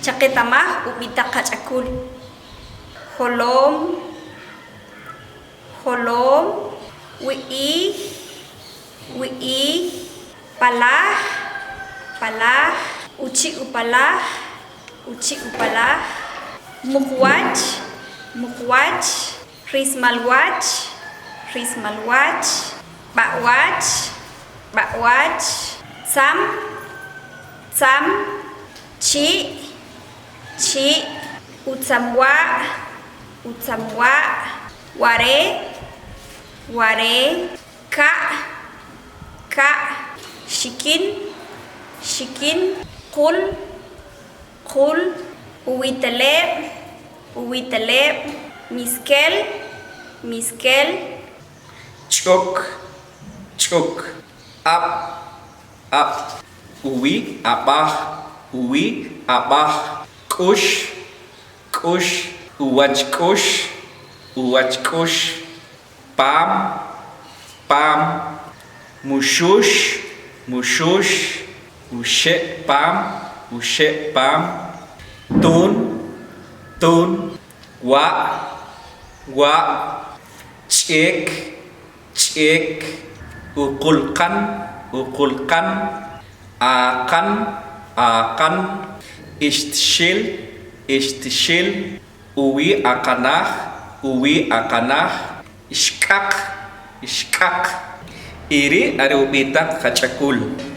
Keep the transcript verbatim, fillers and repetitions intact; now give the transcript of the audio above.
Chaqetamaj ub'i taq qach'akul: jolom, jolom, wi'ij, wi'ij, palaj, palaj, uchi' upalaj, uchi' upalaj, muqwach, muqwach, rismal wach, rismal wach, b'a'wach, b'a'wach, tzam, tzam, chi', chi', utzam wa', utzam wa', ware, ware, ka', ka', xikin, xikin, qul, qul, uwiteleb', uwiteleb', miskel, miskel, ch'uk, ch'uk, ab', ab', uwi, ab'aj, uwi, ab'aj, k'ux, k'ux, uwach k'ux, uwach k'ux, pam, pam, muxux, muxux, uxe' pam, uxe' pam, tun, tun, wa', wa', ch'ik, ch'ik, uqulqan, uqulqan, aqan, aqan, ixtxil, ixtxil, uwi aqanaj, uwi aqanaj, ixk'aq, ixk'aq. Y ri' are ub'i taq qach'akul.